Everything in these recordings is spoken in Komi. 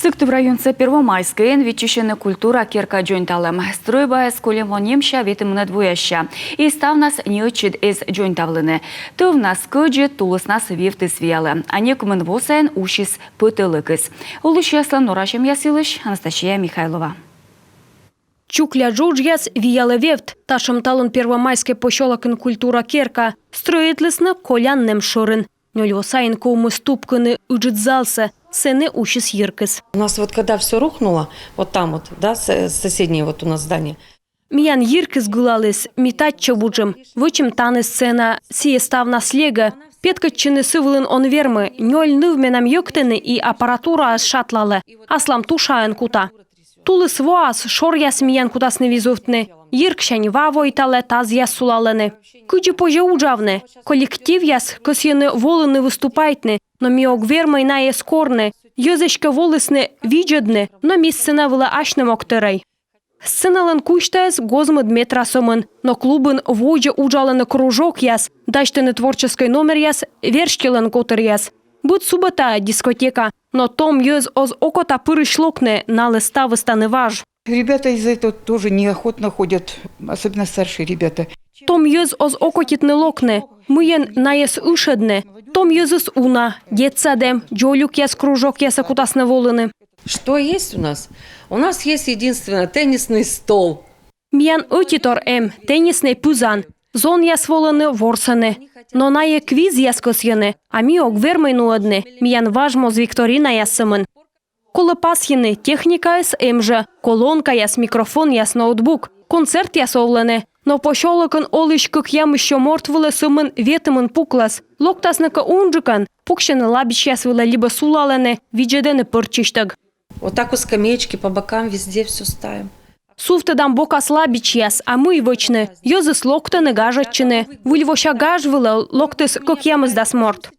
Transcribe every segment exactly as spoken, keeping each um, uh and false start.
Сыктыв районса Первомайскӧйын виччысьӧны культура керка дзоньталӧм. Стрӧйбаыс кольӧм во нэмся ветымынӧд воясся. И ставнас неӧтчыд эз дзоньтавлыны. Тӧвнас кӧдзыд, тулыснас вевтыс виялӧ. А некымын во сайын усис пӧтӧлӧкыс. Олысьяслӧн норасьӧмъяс йылысь Анастасия Михайлова. Чукля джоджъяс виялӧ вевт. Татшӧм талун Первомайскӧй посёлокын культура керка. Стрӧитлісны колян нэм шӧрын. Нёль во сайын ковмис тупкыны ыджыд залсӧ, сэні усис йиркыс. У нас вот когда все рухнуло, вот там вот, да, с- соседнее вот у нас здание. Миян йиркыс гылаліс, ми татчӧ вуджим, вӧчим тані сцена, сійӧ ставнас легӧ. Петкӧдчыны сы вылын он вермы, нёль ныв менам йӧктӧны и аппаратураыс шатлалӧ, аслам тушаӧн кута. Тулыс воас шоръяс миян кутасны визувтны, йирксянь ва войталӧ, тазъяс сулалӧны. Кыдзи позьӧ уджавны? Коллективъяс кӧсйӧны волыны выступайтны, но ми ог вермӧй найӧс корны. Йӧз эськӧ волісны видзӧдны, но ми сцена вылӧ асьным ог тӧрӧй. Сценалӧн кузьтаыс гоз-мӧд метра сӧмын, но клубын водзӧ уджалӧны кружокъяс, дасьтӧны творческӧй номеръяс верстьӧлӧн котыръяс. Быд субӧтаӧ дискотека, но том йӧз оз окота пырысь локны, налы ставыс тані важ. Ребята из-за этого тоже неохотно ходят, особенно старшие ребята. Том йӧз оз окотитны локны, мыйӧн найӧс ышӧдны. Том йӧзыс уна, детсад эм, дзолюкъяс кружокъясӧ кутасны волыны. Что есть у нас? У нас есть единственное теннисный стол. Миян ӧтитор эм, тенниснӧй пызан. Зонъяс волӧны, ворсӧны. Но найӧ квизъяс кӧсйӧны, а ми ог вермӧй нуӧдны, миян важ моз викторинаяс сӧмын. Колӧ пасйыны, техникаыс эм жӧ: колонкаяс, микрофонъяс, ноутбук. Концертъяс овлӧны. Но посёлокын олысь кӧкъямыс сё морт вылӧ сӧмын ветымын пуклӧс. Локтасны кӧ унджыкӧн, пуксьӧны лабичьяс вылӧ либӧ сулалӧны, видзӧдӧны пӧрччысьтӧг. Вот так вот скамеечки по бокам везде все ставим. Сувтӧдам бокас лабичьяс, а мый вӧчны? Йӧзыс локтӧны гажӧдчыны. Выльвося гаж вылӧ локтіс кӧкъямысдас морт.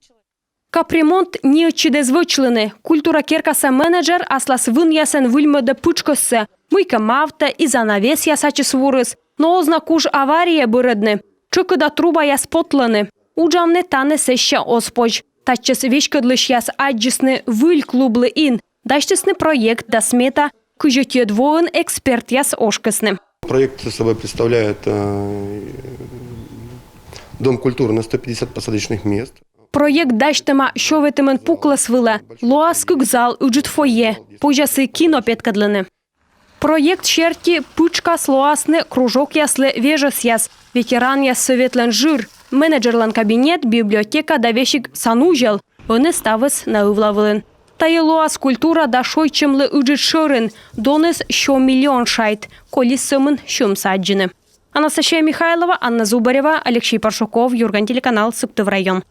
Капремонт неӧтчыд эз вӧчлыны. Культура керкаса менеджер аслас вынъясӧн выльмӧдӧ пытшкӧссӧ. Мыйкӧ мавтӧ, и занавесъяс ачыс вурис. Но оз на куж авария бырӧдны. Тшӧкыда трубаяс потлӧны. Уджавны тані сэсся оз позь. Татчӧс веськӧдлысьяс аддзисны выль клублы ин. Дасьтісны проект да смета. Кызь ӧтиӧд воын экспертъяс ошкисны. Проект собой представляет э, дом культуры на сто пятьдесят посадочных мест. Проект дасьтӧма сё ветымын пуклӧс вылӧ. Лоас кык зал, ыджыд фойе. Позяс и кино петкӧдлыны. Проект серти пытшкас лоасны кружокъяслы вежӧсъяс, ветеранъяс сӧветлӧн жыр, менеджерлӧн кабинет, библиотека да весиг санузел. Ӧні ставыс на ывла вылын. Тайӧ лоас культура да шойччӧмлы ыджыд шӧрын. Доныс сё миллион шайт. Колис сӧмын сьӧмсӧ аддзыны. Анастасия Михайлова, Анна Зубарева, Алексей Паршуков, «Юрган» телеканал, Сыктыв район.